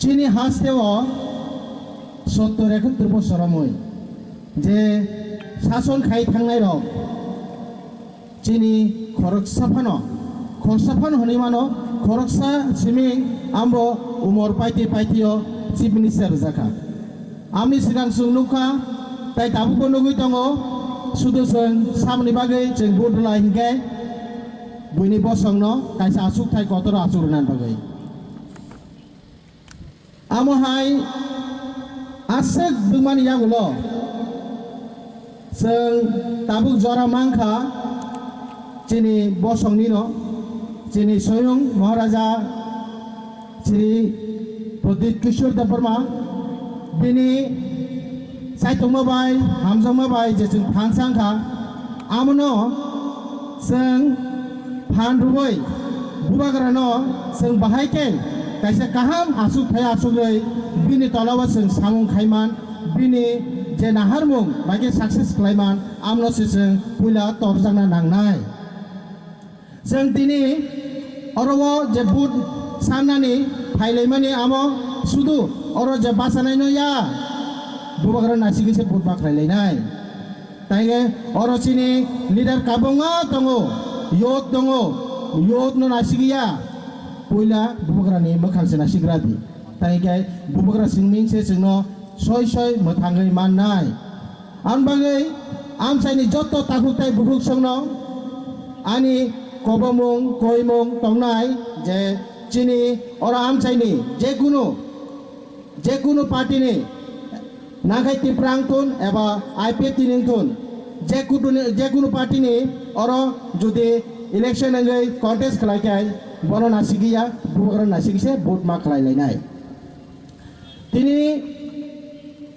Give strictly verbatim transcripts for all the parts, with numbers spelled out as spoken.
Chini hasteo sottor ekottor bosor romwi je sason khai thangnai rok chini khoroksa phano, khoroksa phano hwnwi mano, khoroksa simi ambo umor paiti paitio chief minister rwjakha. Amni swkang chwng nukha, tai tabukbo nugwi tongo, sudu chwng samni bagwi chwng vote rwlai hinkhe buini bosongno kaisa achukthai kotor achuk rwnani bagwi. Amo hai aswk bwmani yagulo chwng tabuk jora mankha chini bosongni no, chini soyung Maharaja Shri Pradyut Kishore Debbarma, bini chaitokma bai, hamjakma bai je chwng phan chang kha, amono chwng phan rwui bubagrano chwng bahai khe kaisa kaham achuk thai achugwi bini tolao chwng samung khaiman, bini je naharmung bai khe success khlaiman, amno se chwng puila torjakna nangnai. Chwng tini oro o je vote sannani phailaimani amo sudu oro je bachanaino ya, bubagra nasigwi se vote bakhlailainai. Taikhe oro chini leader kabangma tongo, youth tongo, youth no nasigwi ya, puila bubagrani mwkhang se nasigra di. Taikhe bubagra singming se chwngno soi soi mwthangwi mannai. Ang bagwi amchaini jotto takhuk tai bukhuk songno ani kobomung koimung tongnai je chini oro amchaini jekunu, jekunu party ni, nakhai Tipra wngthun eba I P F T ni wngthun, jekunu, jekunu party ni oro jodi election wngwi contest khlai khe bono nasigwi ya, bubagra nasigwi se vote ma khlai lainai. Tini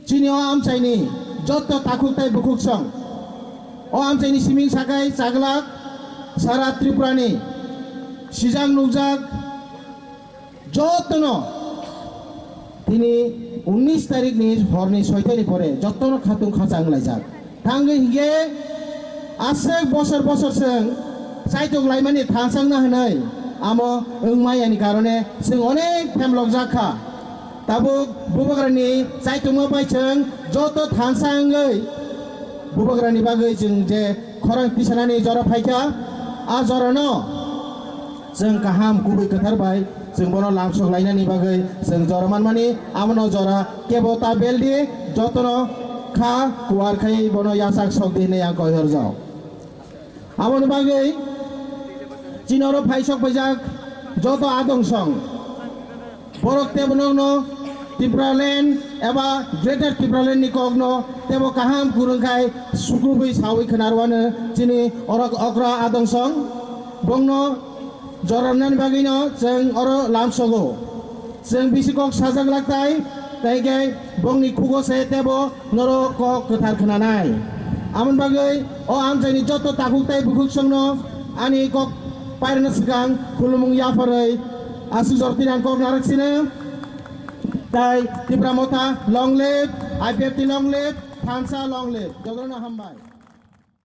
chini o amchaini jotto takhuk tai bukhuk song, o amchaini siming sakai chaglak sara Tripurani sijak nukjak jottono tini unnish tarikni horni soitani pore jottono khatung khacha wnglaijak. Tangwi hinkhe aswk bosor bosor chwng chaitok laimani thansa wngna hwnwi amo wngmayani karone chwng onek themlokjak kha. Tabuk bubagrani chaitokma bai chwng joto thansa wngwi bubagrani bagwi chwng je khorang tisanani jora phaikha, a jorano chwng kaham kubui kwthar bai chwng bono lamsok lainani bagwi chwng jora manmani, abono jora kebo ta beldi, jotono kha kuar khai bono yachak sok di hinwi ang koi horjao. Aboni bagwi chini oro phaisok paijak joto adong song borok tebo nokno Tipraland eba Greater Tipraland ni kokno tebo kaham kwrwng khai sukrubwi sawi khwnarwano chini oro okra adong song bongno jorarnani bagwino chwng oro lamsogo. Chwng bisi kok sajak lak tai, tai khe bongni khugo se tebo norok kok kwthar khwnanai. Amoni bagwi o amchaini joto takhuk tai bukhuk songno ani kok pairwkna swkang khulumung yapharwi aswk jor tini ang kok narwk sino. Tai Tipra Motha long live, I P F T long live, Thansa long live. Jotono hambai.